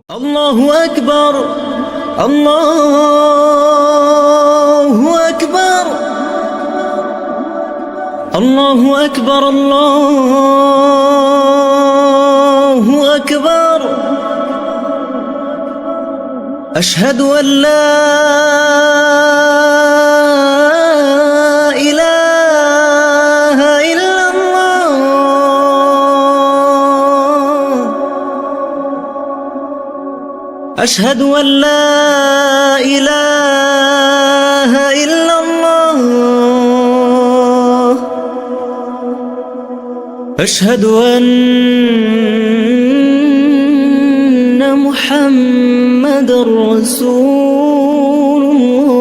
الله أكبر، الله أكبر، الله أكبر، الله أكبر. أشهد أن لا إله إلا الله. أشهد أن لا إله إلا الله. أشهد أن محمدا رسول الله.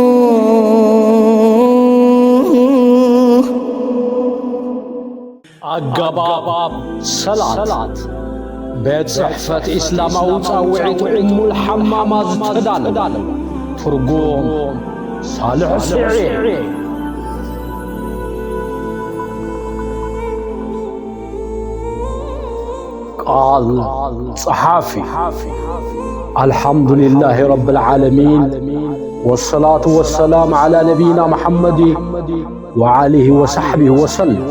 ኣገባብ ሰላት። ቤት ጽሕፈት ኢስላማዊ ጻውዒት ኡሙል ሓማማ ዝተዳለወ። ትርጉም፣ ሳልሕ ጽዒ። ቃል ጸሓፊ፣ ኣልሓምዱሊላሂ ረብል ዓለሚን፣ ወሰላቱ ወሰላም ዓላ ነቢይና መሓመድ ወዓሊሂ ወሰሕቢሂ ወሰለም።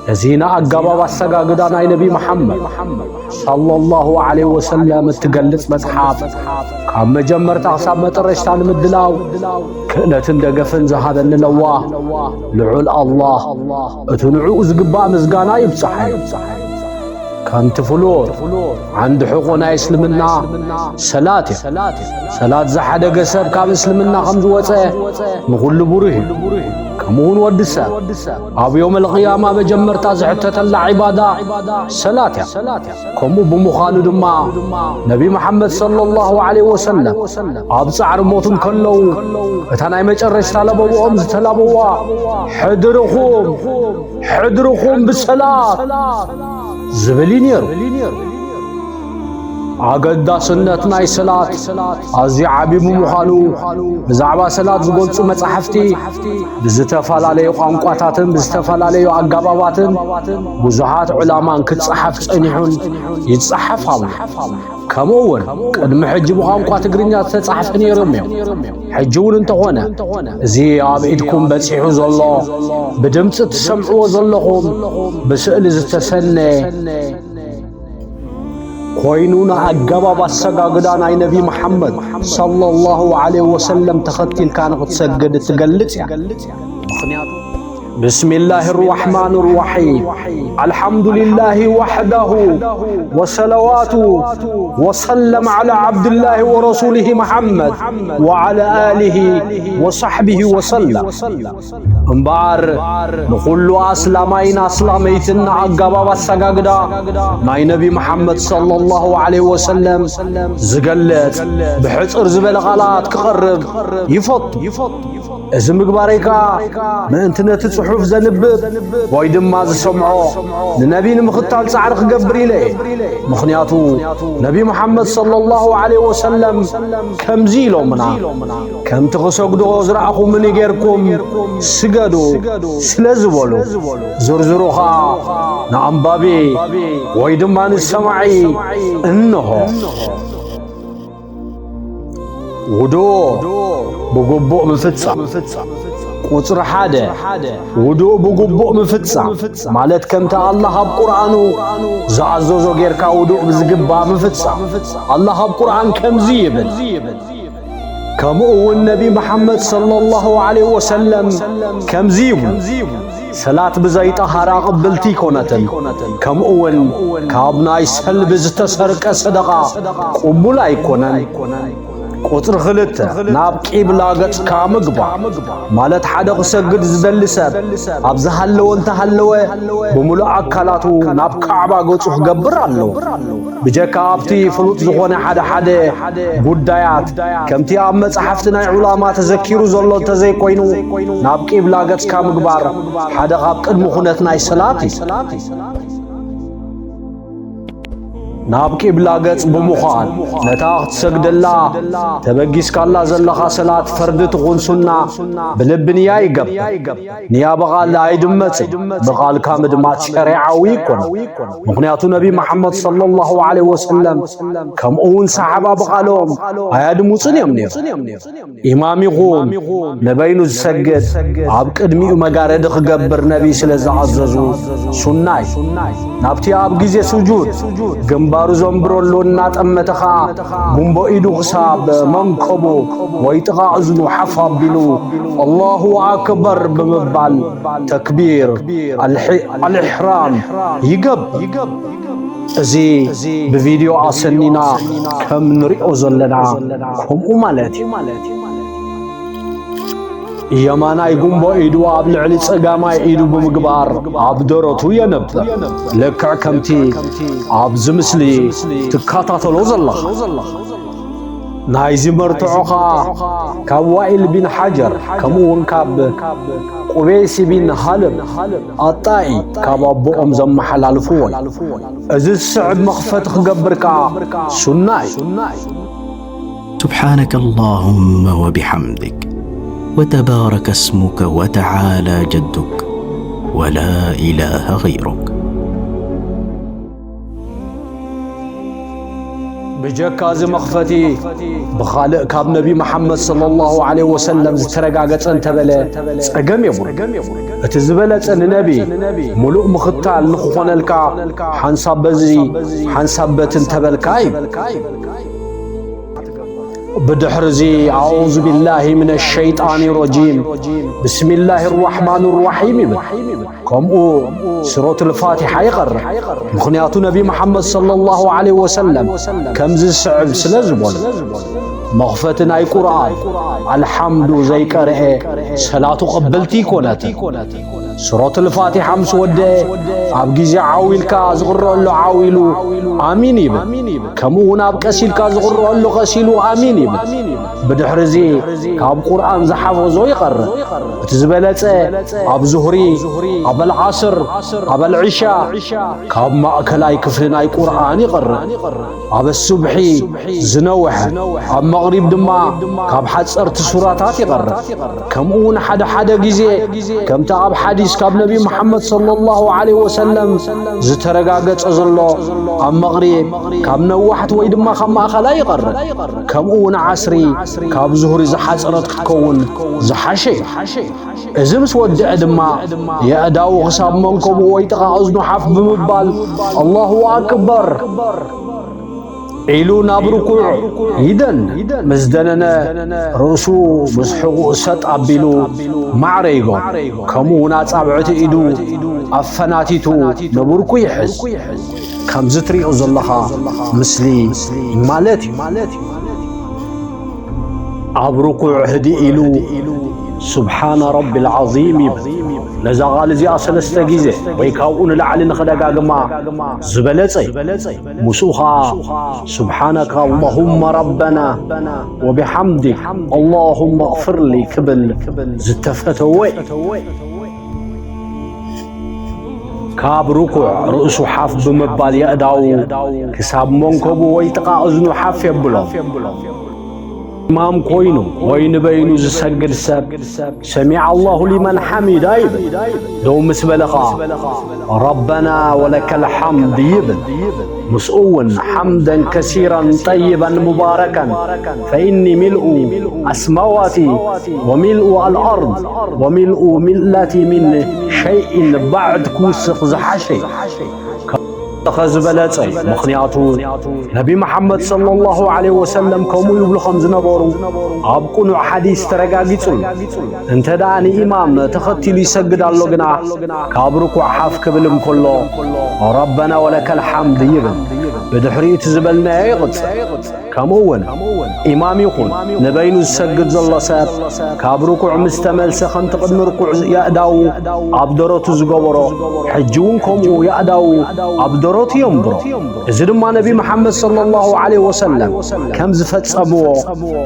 ነዚ ንኣገባብ ኣሰጋግዳ ናይ ነቢ መሓመድ ሰለላሁ ዐለይሂ ወሰለም እትገልጽ መጽሓፍ ካብ መጀመርታ ክሳብ መጠረሽታ ንምድላው ክእለትን ደገፍን ዝሃበኒ ለዋህ ልዑል ኣላህ፣ እቲ ንዕኡ ዝግባእ ምስጋና ይብጽሓዮ። ከምቲ ፍሉጥ ዓንዲ ሕቖ ናይ እስልምና ሰላት እያ። ሰላት ዝሓደገ ሰብ ካብ እስልምና ከም ዝወጸ ንኹሉ ብሩህ እዩ። ከምኡ እውን ወዲ ሰብ ኣብ ዮመል ቂያማ መጀመርታ ዝሕተተላ ዒባዳ ሰላት እያ። ከምኡ ብምዃኑ ድማ ነቢ መሓመድ ሰለላሁ ዐለይሂ ወሰለም ኣብ ጻዕሪ ሞት እንከለዉ እታ ናይ መጨረሽታ ለበብኦም ዝተላበዋ፣ ሕድርኹም ሕድርኹም ብሰላት ዝብል እዩ ነይሩ። ኣገዳስነት ናይ ሰላት ኣዝዩ ዓቢ ብምዃኑ፣ ብዛዕባ ሰላት ዝገልጹ መጻሕፍቲ ብዝተፈላለዩ ቋንቋታትን ብዝተፈላለዩ ኣገባባትን ብዙሓት ዑላማን ክጸሓፍ ጸኒሑን ይጸሓፍ ኣሎ። ከምኡ እውን ቅድሚ ሕጂ ብቋንቋ ትግርኛ ዝተጻሕፈ ነይሮም እዮም። ሕጂ እውን እንተኾነ፣ እዚ ኣብ ኢድኩም በጺሑ ዘሎ፣ ብድምጺ ትሰምዕዎ ዘለኹም፣ ብስእሊ ዝተሰነ ኮይኑ፣ ንኣገባብ ኣሰጋግዳ ናይ ነቢ መሓመድ ሰለላሁ ዐለይሂ ወሰለም ተኸቲልካ ንኽትሰግድ እትገልጽ እያ። ምኽንያቱ፣ بسم الله الرحمن الرحيم. الحمد لله وحده وصلوات وسلام على عبد الله ورسوله محمد وعلى آله وصحبه وسلم. እምበኣር ንኹሉ ኣስላማይን ኣስላመይትን ንኣገባብ ኣሰጋግዳ ናይ ነቢ መሓመድ ሰለላሁ ዐለይሂ ወሰለም ዝገልጽ ብሕጽር ዝበለ ቃላት ክቐርብ ይፈቱ። እዚ ምግባረይ ከኣ ምእንቲ ነቲ ጽሑፍ ዘንብብ ወይ ድማ ዝሰምዖ ንነቢ ንምኽታል ጻዕሪ ክገብር ኢለ እየ። ምኽንያቱ ነቢ መሓመድ ሰለላሁ ዐለይሂ ወሰለም ከምዚ ኢሎምና፣ ከምቲ ክሰግዶ ዝረኣኹምኒ ጌርኩም ስገዱ ስለ ዝበሉ፣ ዝርዝሩ ኸኣ ንኣንባቢ ወይ ድማ ንሰማዒ እንሆ። ውዱእ ብግቡእ ምፍጻም። ቁጽሪ ሓደ፣ ውዱእ ብግቡእ ምፍጻም ማለት ከምቲ ኣላህ ኣብ ቁርኣኑ ዝኣዘዞ ጌርካ ውዱእ ብዝግባእ ምፍጻም። ኣላህ ኣብ ቁርኣን ከምዚ ይብል፣ ከምኡ እውን ነቢ መሓመድ ሰለላሁ ዐለይሂ ወሰለም ከምዚ ይብሉ፣ ሰላት ብዘይ ጠሃራ ቅብልቲ ኣይኮነትን፣ ከምኡ እውን ካብ ናይ ሰልቢ ዝተሰርቀ ሰደቓ ቅቡል ኣይኮነን። ቁጽሪ ክልተ፣ ናብ ቂብላ ገጽካ ምግባር ማለት ሓደ ክሰግድ ዝደሊ ሰብ ኣብ ዝሃለወ እንተሃለወ ብምሉእ ኣካላቱ ናብ ካዕባ ገጹ ክገብር ኣለዎ። ብጀካ ኣብቲ ፍሉጥ ዝኾነ ሓደ ሓደ ጉዳያት ከምቲ ኣብ መጻሕፍቲ ናይ ዑላማ ተዘኪሩ ዘሎ እንተዘይኮይኑ፣ ናብ ቂብላ ገጽካ ምግባር ሓደ ካብ ቅድሚ ኩነት ናይ ሰላት እዩ። ናብ ቂብላ ገጽ ብምዃን፣ ነታ ክትሰግደላ ተበጊስካላ ዘለኻ ሰላት ፈርዲ ትኹን ሱና ብልቢ ንያ ይገበር። ንያ ብቓል ኣይድመጽን፣ ብቓልካ ምድማጽ ሸሪዓዊ ኣይኮነን። ምኽንያቱ ነቢ መሓመድ ሰለላሁ ዐለይሂ ወሰለም ከምኡ እውን ሰሓባ ብቓሎም ኣያድምጹን እዮም ነይሮም። ኢማም ይኹን ንበይኑ ዝሰግድ ኣብ ቅድሚኡ መጋረዲ ክገብር ነቢ ስለ ዝኣዘዙ ሱና እዩ። ናብቲ ኣብ ግዜ ስጁድ ግንባሩ ዘንብረሉ እናጠመተ ኸኣ ጉንቦ ኢዱ ክሳብ መንከቡ ወይ ጥቓ እዝኑ ሓፍ ኣቢሉ ኣላሁ ኣክበር ብምባል ተክቢር ኣልሒ-፣ ኣልኢሕራም ይገብር። እዚ ብቪድዮ ኣሰኒና ከም ንሪኦ ዘለና ከምኡ ማለት እዩ። የማናይ ጉንቦ ኢዱ ኣብ ልዕሊ ጸጋማይ ኢዱ ብምግባር ኣብ ደረቱ የንብር። ልክዕ ከምቲ ኣብዚ ምስሊ ትከታተሎ ዘለኻ። ናይዚ መርትዖ ኸኣ ካብ ዋኢል ቢን ሓጀር ከምኡ እውን ካብ ቁበይስ ቢን ሃልብ ኣጣኢ ካብ ኣቦኦም ዘመሓላልፍዎ እዩ። እዚ ዝስዕብ መኽፈቲ ክገብር ከኣ ሱና እዩ። سبحانك اللهم وبحمدك، وتبارك اسمك وتعالى جدك، ولا إله غيرك. ብጀካ እዚ መኽፈቲ ብኻልእ ካብ ነቢ መሓመድ ሰለላሁ ዐለይሂ ወሰለም ዝተረጋገጸ እንተበለ ጸገም የብሉን። እቲ ዝበለጸ ንነቢ ምሉእ ምኽታል ንኽኾነልካ ሓንሳብ በዚ ሓንሳብ በቲ እንተበልካ እዩ። ብድሕሪ እዚ ኣዑዙ ቢላሂ ሚነ ሸይጣኒ ረጂም ብስሚላሂ ራሕማኒ ራሒም ይብል። ከምኡ ሱረቱል ፋቲሓ ይቐርእ። ምኽንያቱ ነቢ መሓመድ ሰለላሁ ዐለይሂ ወሰለም ከምዚ ዝስዕብ ስለ ዝበሉ። መኽፈቲ ናይ ቁርኣን ኣልሓምዱ ዘይቀርኤ ሰላቱ ቅብልቲ ኣይኮነትን። ሱረቱል ፋቲሓ ምስ ወደአ ኣብ ግዜ ዓው ኢልካ ዝቕረአሉ ዓው ኢሉ ኣሚን ይብል። ከምኡ እውን ኣብ ቀስ ኢልካ ዝቕረአሉ ቀስ ኢሉ ኣሚን ይብል። ብድሕሪ እዚ ካብ ቁርኣን ዝሓፈዞ ይቐርእ። እቲ ዝበለጸ ኣብ ዙህሪ፣ ኣብ ኣልዓስር፣ ኣብ ኣልዕሻ፣ ካብ ማእከላይ ክፍሊ ናይ ቁርኣን ይቐርእ። ኣብ ሱብሒ ዝነውሐ፣ ኣብ መቕሪብ ድማ ካብ ሓጸርቲ ሱራታት ይቐርእ። ከምኡ እውን ሓደ ሓደ ግዜ ከምቲ ኣብ ሓዲስ ካብ ነቢ መሓመድ ሰለላሁ ዐለይሂ ወሰለም ዝተረጋገጸ ዘሎ ኣብ መቕሪብ ካብ ነዋሕቲ ወይ ድማ ካብ ማእኸላይ ይቐርእ። ከምኡ እውን ዓስሪ ካብ ዙህሪ ዝሓጸረት ክትከውን ዝሓሸ እዩ። እዚ ምስ ወድአ ድማ የእዳዉ ክሳብ መንከቡ ወይ ጥቓ እዝኑ ሓፍ ብምባል ኣላሁ ኣክበር ኢሉ ናብ ርኩዕ ይደን። ምስ ደነነ ርእሱ ምስ ሕቑኡ ሰጥ ኣቢሉ ማዕረ ይገብሮ። ከምኡ እውን ኣጻብዕቲ ኢዱ ኣፈናቲቱ ንብርኩ ይሕዝ። ከምዚ ትሪኦ ዘለኻ ምስሊ ማለት እዩ። ኣብ ርኩዕ ህድእ ኢሉ ስብሓነ ረቢል ዓዚም ይብል። ነዛ ቃል እዚኣ ሰለስተ ግዜ ወይ ካብኡ ንላዕሊ ንኽደጋግማ ዝበለጸ እዩ። ምስኡ ኸኣ ስብሓነከ ኣላሁመ ረበና ወቢሓምዲክ ኣላሁመ እግፍርሊ ክብል ዝተፈተወ እዩ። ካብ ርኩዕ ርእሱ ሓፍ ብምባል የእዳዉ ክሳብ መንከቡ ወይ ጥቓ እዝኑ ሓፍ የብሎ። ኢማም ኮይኑ ወይ ንበይኑ ዝሰግድ ሰብ ሰሚዐ ኣላሁ ሊመን ሓሚዳ ይብል። ደው ምስ በለ ኸኣ ረበና ወለከል ሓምድ ይብል። ምስኡ እውን ሓምደን ከሲራን ጠይባን ሙባረካን ፈኢኒ ሚልኡ ኣስማዋቲ ወሚልኡ ኣልኣርድ ወሚልኡ ሚላቲ ሚን ሸይኢን ባዕድ ክውስኽ ዝሓሸ እዩ። ከዚ ዝበለጸ እዩ። ምኽንያቱ ነቢ መሓመድ ሰለላሁ ዐለይሂ ወሰለም ከምኡ ይብሉ ከም ዝነበሩ ኣብ ቅኑዕ ሓዲስ ተረጋጊጹ ኣሎ። እንተ ደኣ ንኢማም ተኸቲሉ ይሰግድ ኣሎ ግና ካብ ርኩዕ ሓፍ ክብል እንከሎ ረበና ወለከል ሓምድ ይብል። ብድሕሪኡ እቲ ዝበልናዮ ይቕጽል። ከምኡ እውን ኢማም ይኹን ንበይኑ ዝሰግድ ዘሎ ሰብ ካብ ርኩዕ ምስ ተመልሰ ከምቲ ቅድሚ ርኩዕ የእዳዉ ኣብ ደረቱ ዝገበሮ ሕጂ እውን ከምኡ የእዳዉ ኣብ ደረቱ የንብሮ። እዚ ድማ ነቢ መሓመድ ሰለላሁ ዐለይሂ ወሰለም ከም ዝፈጸምዎ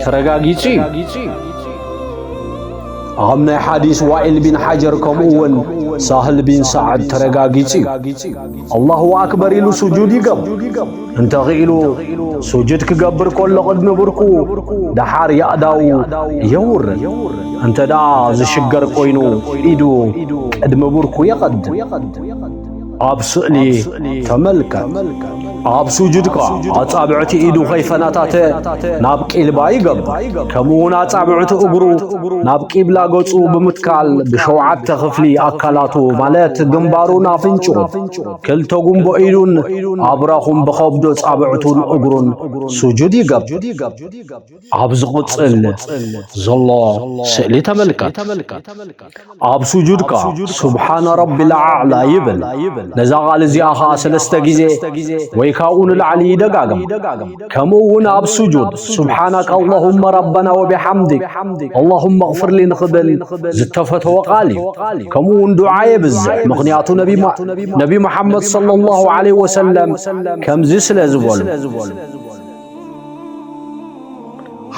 ተረጋጊጹ እዩ። ኣብ ናይ ሓዲስ ዋኢል ቢን ሓጀር ከምኡ እውን ሳህል ቢን ሳዕድ ተረጋጊጹ እዩ። ኣላሁ ኣክበር ኢሉ ሱጁድ ይገብር። እንተኽኢሉ ሱጁድ ክገብር ከሎ ቅድሚ ብርኩ ደሓር ያእዳው የውርድ። እንተ ደኣ ዝሽገር ኮይኑ ኢዱ ቅድሚ ብርኩ የቐድም። ኣብ ስእሊ ተመልከት። ኣብ ሱጁድካ ኣጻብዕቲ ኢዱ ከይፈናታተ ናብ ቂልባ ይገብር። ከምኡ እውን ኣጻብዕቲ እግሩ ናብ ቂብላ ገጹ ብምትካል ብሸውዓተ ክፍሊ ኣካላቱ ማለት ግንባሩን ኣፍንጭኡን ክልተ ጉንቦ ኢዱን ኣብራኹን ብኸብዶ ጻብዕቱን እግሩን ሱጁድ ይገብር። ኣብ ዝቕጽል ዘሎ ስእሊ ተመልከት። ኣብ ሱጁድካ ሱብሓነ ረቢል ኣዕላ ይብል። ነዛ ቃል እዚኣ ኸኣ ሰለስተ ግዜ ወይ ካብኡ ንላዕሊ ይደጋግም። ከምኡ እውን ኣብ ሱጁድ ሱብሓናከ ኣላሁመ ረበና ወቢሓምዲክ ኣላሁመ እግፍርሊ ንኽብል ዝተፈተወ ቃል እዩ። ከምኡ እውን ዱዓ የብዝሕ። ምኽንያቱ ነቢ ማ-፣ ነቢ መሓመድ ሰለላሁ ዐለይሂ ወሰለም ከምዚ ስለ ዝበሉ።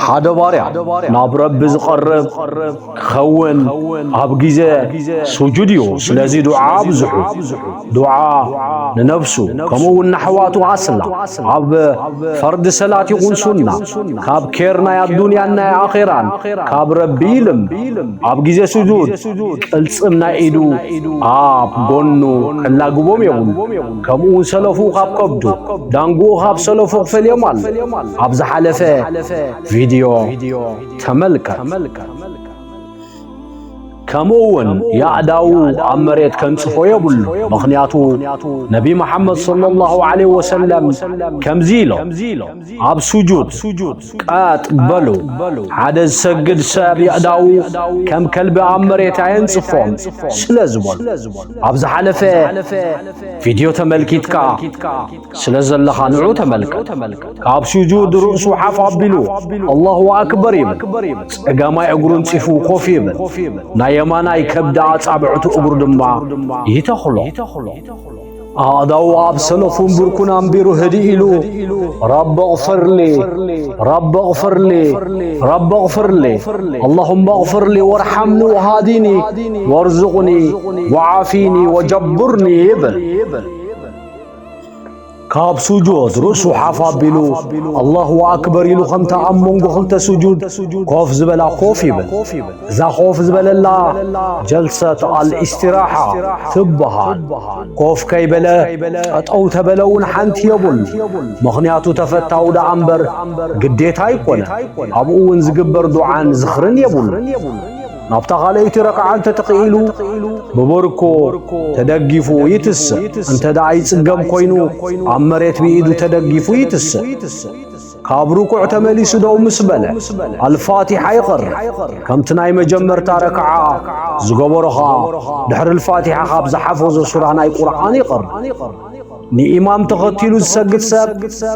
ሓደ ባርያ ናብ ረቢ ዝቐርብ ክኸውን ኣብ ግዜ ሱጁድ እዩ። ስለዚ ዱዓ ኣብዝሑ። ዱዓ ንነፍሱ፣ ከምኡ እውን ንኣሕዋቱ ኣስላ፣ ኣብ ፈርዲ ሰላት ይኹን ሱና፣ ካብ ኬር ናይ ኣዱንያን ናይ ኣኼራን ካብ ረቢ ይልም። ኣብ ግዜ ሱጁድ ቅልጽም ናይ ኢዱ ኣብ ጎኑ ዕላግቦም የብሉ። ከምኡ እውን ሰለፉ ካብ ከብዱ፣ ዳንጉኡ ካብ ሰለፉ ክፈልዮም ኣሎ። ኣብ ዝሓለፈ ቪድዮ ተመልከት። ከምኡ እውን ያእዳዉ ኣብ መሬት ከንጽፎ የብሉ። ምኽንያቱ ነቢ መሓመድ ሰለላሁ ዐለይሂ ወሰለም ከምዚ ኢሎም፣ ኣብ ሱጁድ ቀጥ በሉ። ሓደ ዝሰግድ ሰብ የእዳዉ ከም ከልቢ ኣብ መሬት ኣየንጽፎም ስለ ዝበሉ። ኣብ ዝሓለፈ ቪድዮ ተመልኪትካ ስለ ዘለኻ ንዑ ተመልከት። ካብ ሱጁድ ርእሱ ሓፍ ኣቢሉ ኣላሁ ኣክበር ይብል። ጸጋማይ እግሩ ኣንጺፉ ኮፍ ይብል። ናይ የማናይ ከብዲ ኣጻብዕቱ እግሩ ድማ ይተኽሎ። ኣእዳዉ ኣብ ሰለፉን ብርኩን ኣንቢሩ ህድእ ኢሉ፣ ረቢ እቕፍርሊ፣ ረቢ እቕፍርሊ፣ ረቢ እቕፍርሊ፣ ኣላሁመ እቕፍርሊ ወርሓምኒ ወሃዲኒ ወርዙቕኒ ወዓፊኒ ወጀቡርኒ ይብል። ካብ ሱጁድ ርእሱ ሓፍ ኣቢሉ ኣላሁ ኣክበር ኢሉ ከምታ ኣብ መንጎ ክልተ ሱጁድ ኮፍ ዝበላ ኮፍ ይብል። እዛ ኮፍ ዝበለላ ጀልሰት ኣልእስትራሓ ትበሃል። ኮፍ ከይበለ ጠጠው ተበለ እውን ሓንቲ የብሉ። ምኽንያቱ ተፈታዊ ደኣ እምበር ግዴታ ኣይኮነን። ኣብኡ እውን ዝግበር ዱዓን ዝኽርን የብሉ። ናብታ ካልኣይቲ ረክዓ እንተተኽኢሉ ብብርኩ ተደጊፉ ይትስእ። እንተ ደኣ ይጽገም ኮይኑ ኣብ መሬት ብኢዱ ተደጊፉ ይትስእ። ካብ ርኩዕ ተመሊሱ ደው ምስ በለ ኣልፋቲሓ ይቐርእ። ከምቲ ናይ መጀመርታ ረክዓ ዝገበሮ ኸኣ ድሕሪ ኣልፋቲሓ ካብ ዝሓፈዞ ሱራ ናይ ቁርኣን ይቐርእ። ንኢማም ተኸቲሉ ዝሰግድ ሰብ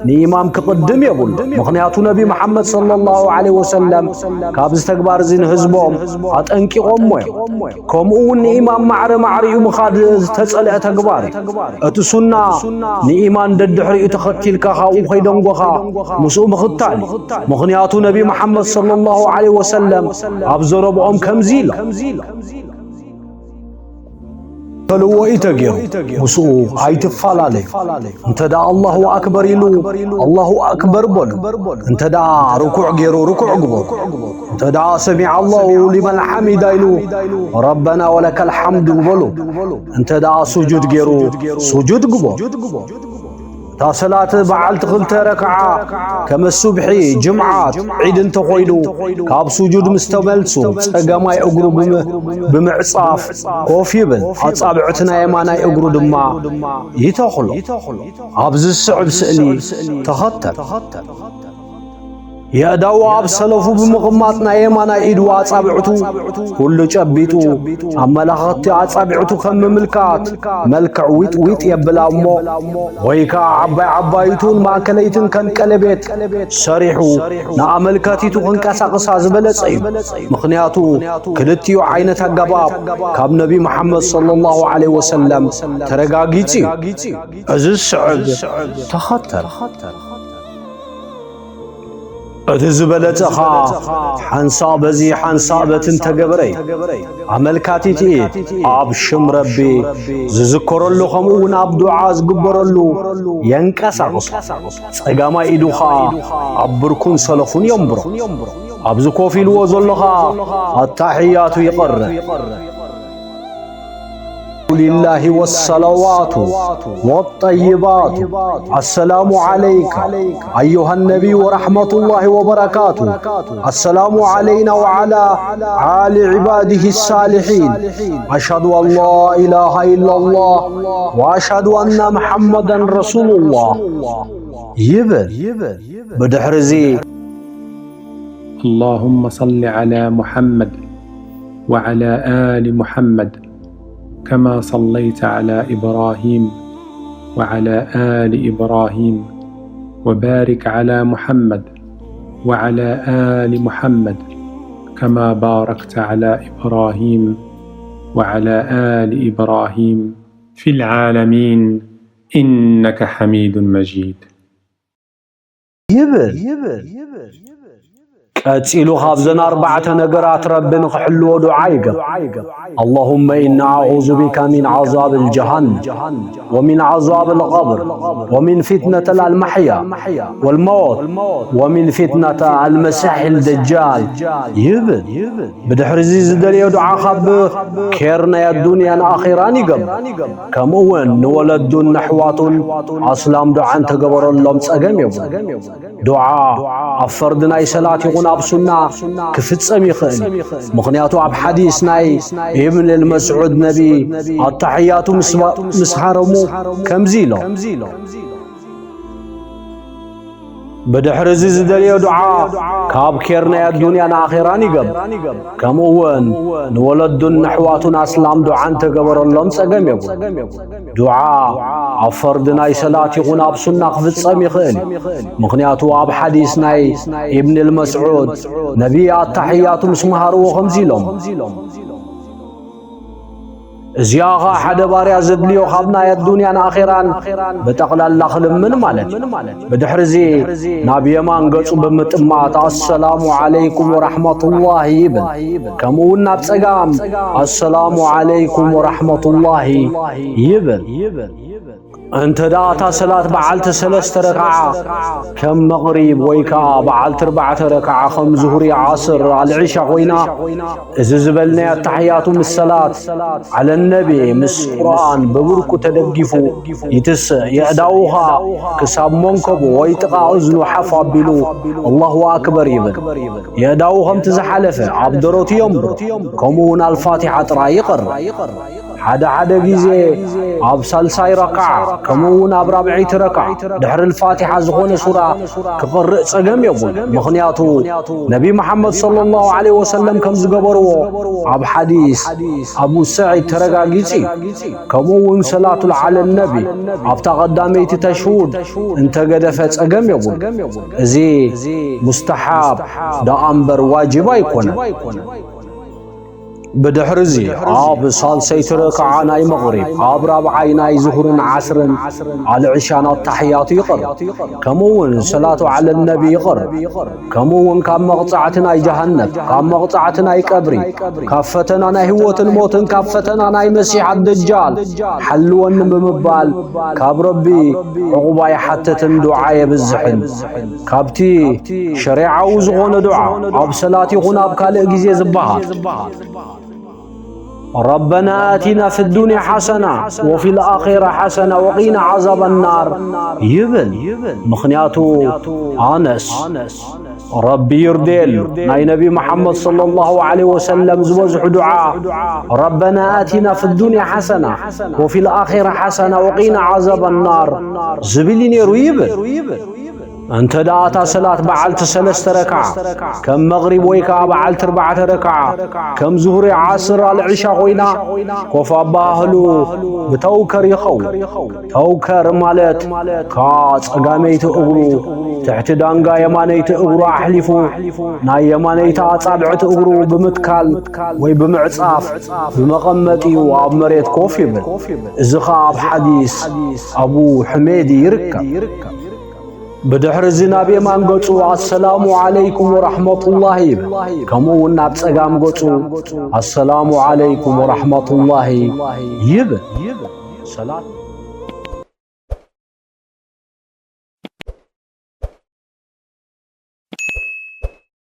ንኢማም ክቕድም የብሉ። ምኽንያቱ ነቢ መሓመድ ሰለላሁ ዐለይሂ ወሰለም ካብዚ ተግባር እዚ ንህዝቦም ኣጠንቂቖሞ እዮም። ከምኡ እውን ንኢማም ማዕረ ማዕሪኡ ምኻድ ዝተጸልአ ተግባር እዩ። እቲ ሱና ንኢማም ደድሕሪኡ ተኸቲልካ ካብኡ ከይደንጎኻ ምስኡ ምኽታል እዩ። ምኽንያቱ ነቢ መሓመድ ሰለላሁ ዐለይሂ ወሰለም ኣብ ዘረብኦም ከምዚ ኢሎም። ከልዎ እዩ ተገይሩ። ምስኡ ኣይትፈላለዩ። እንተ ደኣ ኣላሁ ኣክበር ኢሉ ኣላሁ ኣክበር በሉ። እንተ ደኣ ርኩዕ ገይሩ ርኩዕ ግበሩ። እንተ ደኣ ሰሚዐ ኣላሁ ሊመን ሓሚዳ ኢሉ ረበና ወለከል ሓምዱ በሉ። እንተ ደኣ ሱጁድ ገይሩ ሱጁድ ግበሩ። እታ ሰላት በዓልቲ ክልተ ረክዓ ከመ ሱብሒ፣ ጅምዓት፣ ዒድ እንተኾይኑ ካብ ሱጁድ ምስ ተመልሱ ጸጋማይ እግሩ ብም-፣ ብምዕጻፍ ኮፍ ይብል። ኣጻብዕቲ ናይ የማናይ እግሩ ድማ ይተኽሎ። ኣብዚ ዝስዕብ ስእሊ ተኸተል። የእዳዉ ኣብ ሰለፉ ብምቕማጥ ናይ የማናይ ኢዱ ኣጻብዕቱ ኩሉ ጨቢጡ ኣመላኸቲ ኣጻብዕቱ ከም ምምልካት መልክዕ ዊጥ ዊጥ የብላ እሞ ወይ ከኣ ዓባይ ዓባይቱን ማእከለይትን ከም ቀለቤት ሰሪሑ ንኣመልካቲቱ ክንቀሳቕሳ ዝበለጸ እዩ። ምኽንያቱ ክልቲኡ ዓይነት ኣገባብ ካብ ነቢ መሓመድ ሰለላሁ ዐለይሂ ወሰለም ተረጋጊጹ እዩ። እዚ ዝስዕብ ተኸተል። እቲ ዝበለጸ ኸኣ ሓንሳእ በዚ ሓንሳእ በቲ እንተገበረ እዩ። ኣመልካቲት ኢድ ኣብ ሽም ረቢ ዝዝከረሉ፣ ከምኡ እውን ኣብ ዱዓ ዝግበረሉ የንቀሳቕሶ። ጸጋማይ ኢዱ ኸኣ ኣብ ብርኩን ሰለፉን የንብሮ። ኣብዚ ኮፍ ኢልዎ ዘሎ ኸኣ ኣታሕያቱ ይቐርእ። لله والصلوات والطيبات. السلام عليك أيها النبي ورحمة الله وبركاته. السلام علينا وعلى آل عباده الصالحين. أشهد أن لا إله إلا الله وأشهد أن محمدا رسول الله. ይብል። ብድሕሪ እዚ اللهم صل على محمد وعلى آل محمد كما صليت على إبراهيم وعلى آل إبراهيم وبارك على محمد وعلى آل محمد كما باركت على إبراهيم وعلى آل إبراهيم في العالمين إنك حميد مجيد. ይብል። ቀጺሉ ካብዘን ኣርባዕተ ነገራት ረቢ ንኽሕልዎ ዱዓ ይገብር። اللهم إنا أعوذ بك من عذاب الجهنم ومن عذاب القبر ومن فتنة المحيا والموت ومن فتنة المسيح الدجال ይብል። ብድሕሪ እዚ ዝደልዮ ዱዓ ካብ ኬር ናይ ኣዱንያን ኣኼራን ይገብር። ከምኡ እውን ንወለዱን ነሕዋቱን ኣስላም ዱዓ እንተገበረሎም ጸገም የብሉን። ዱዓ ኣብ ፈርዲ ናይ ሰላት ይኹን ኣብ ሱና ክፍጸም ይኽእል እዩ። ምኽንያቱ ኣብ ሓዲስ ናይ ኢብን ልመስዑድ ነቢ ኣታሕያቱ ምስ ሃረሙ ከምዚ ኢሎም። ብድሕሪ እዚ ዝደልዮ ዱዓ ካብ ኬር ናይ ኣዱንያን ኣኼራን ይገብር። ከምኡ እውን ንወለዱን ነሕዋቱን ኣስላም ዱዓ እንተገበረሎም ጸገም የብሉን። ዱዓ ኣብ ፈርዲ ናይ ሰላት ይኹን ኣብ ሱና ክፍጸም ይኽእል እዩ። ምኽንያቱ ኣብ ሓዲስ ናይ ኢብን ልመስዑድ ነቢ ኣታሕያቱ ምስ መሃርዎ ከምዚ ኢሎም። እዚኣ ኸኣ ሓደ ባርያ ዘድልዮ ካብ ናይ ኣዱንያን ኣኼራን ብጠቕላላ ክልምን ማለት እዩ። ብድሕሪ እዚ ናብ የማን ገጹ ብምጥማት ኣሰላሙ ዓለይኩም ወራሕመቱላሂ ይብል። ከምኡ እውን ናብ ጸጋም ኣሰላሙ ዓለይኩም ወራሕመቱላሂ ይብል። እንተ ደኣ እታ ሰላት በዓልቲ ሰለስተ ረክዓ ከም መቕሪብ ወይ ከኣ በዓልቲ ኣርባዕተ ረክዓ ከም ዙህሪ፣ ዓስር፣ ኣልዕሻ ኮይና፣ እዚ ዝበልናዮ ኣተሕያቱ ምስ ሰላት ዓለ ነቢ ምስ ቁርኣን ብብርኩ ተደጊፉ ይትስእ። የእዳዉ ኸኣ ክሳብ መንከቡ ወይ ጥቓ እዝኑ ሓፍ ኣቢሉ ኣላሁ ኣክበር ይብል። የእዳዉ ከምቲ ዝሓለፈ ኣብ ደረቱ የንብሮ። ከምኡ እውን ኣልፋቲሓ ጥራይ ይቐርእ። ሓደ ሓደ ግዜ ኣብ ሳልሳይ ረክዓ፣ ከምኡ እውን ኣብ ራብዐይቲ ረክዓ፣ ድሕሪ ልፋቲሓ ዝኾነ ሱራ ክቕርእ ጸገም የብሉን። ምኽንያቱ፣ ነቢ መሓመድ ሰለላሁ ዐለይሂ ወሰለም ከም ዝገበርዎ፣ ኣብ ሓዲስ ኣቡ ሰዒድ ተረጋጊጹ እዩ። ከምኡ እውን ሰላቱል ዓለ ነቢ ኣብታ ቀዳመይቲ ተሽሁድ እንተገደፈ ጸገም የብሉን። እዚ ሙስተሓብ ደኣ እምበር ዋጅብ ኣይኮነን። ብድሕሪ እዚ ኣብ ሳልሰይቲ ረክዓ ናይ መቕሪብ፣ ኣብ ራብዓይ ናይ ዙህርን ዓስርን ኣልዕሻን ኣታሕያቱ ይቐርብ። ከምኡ እውን ሰላቱ ዓለ ነቢ ይቐርብ። ከምኡ እውን ካብ መቕጻዕቲ ናይ ጀሃነም፣ ካብ መቕጻዕቲ ናይ ቀብሪ፣ ካብ ፈተና ናይ ህይወትን ሞትን፣ ካብ ፈተና ናይ መሲሕ ኣደጃል ሓልወኒ ብምባል ካብ ረቢ ዕቑባ ይሓትትን ዱዓ የብዝሕን። ካብቲ ሸሪዓዊ ዝኾነ ዱዓ ኣብ ሰላት ይኹን ኣብ ካልእ ግዜ ዝበሃል። ربنا آتنا في الدنيا حسنة وفي الآخرة حسنة وقنا عذاب النار ይብል። ምኽንያቱ ኣነስ ረቢ ይርድየሉ ናይ ነቢ መሓመድ ሰለላሁ ዐለይሂ ወሰለም ዝበዝሑ ዱዓ ربنا آتنا في الدنيا حسنة وفي الآخرة حسنة وقنا عذاب النار ዝብል እዩ ነይሩ ይብል። እንተ ደኣ እታ ሰላት በዓልቲ ሰለስተ ረክዓ፣ ከም መቕሪብ ወይ ከኣ በዓልቲ ኣርባዕተ ረክዓ፣ ከም ዙህሪ፣ ዓስር፣ ኣልዕሻ ኮይና፣ ኮፍ ኣበሃህሉ ብተውከር ይኸውን። ተውከር ማለት፣ ካብ ጸጋመይቲ እግሩ ትሕቲ ዳንጋ የማነይቲ እግሩ ኣሕሊፉ፣ ናይ የማነይቲ ኣጻብዕቲ እግሩ ብምትካል ወይ ብምዕጻፍ፣ ብመቐመጢኡ ኣብ መሬት ኮፍ ይብል። እዚ ኸኣ ኣብ ሓዲስ ኣቡ ሕሜድ ይርከብ። ብድሕሪ እዚ ናብ የማን ገጹ ኣሰላሙ ዓለይኩም ወራሕመቱላሂ ይብል። ከምኡ እውን ናብ ጸጋም ገጹ ኣሰላሙ ዓለይኩም ወራሕመቱላሂ ይብል። ሰላት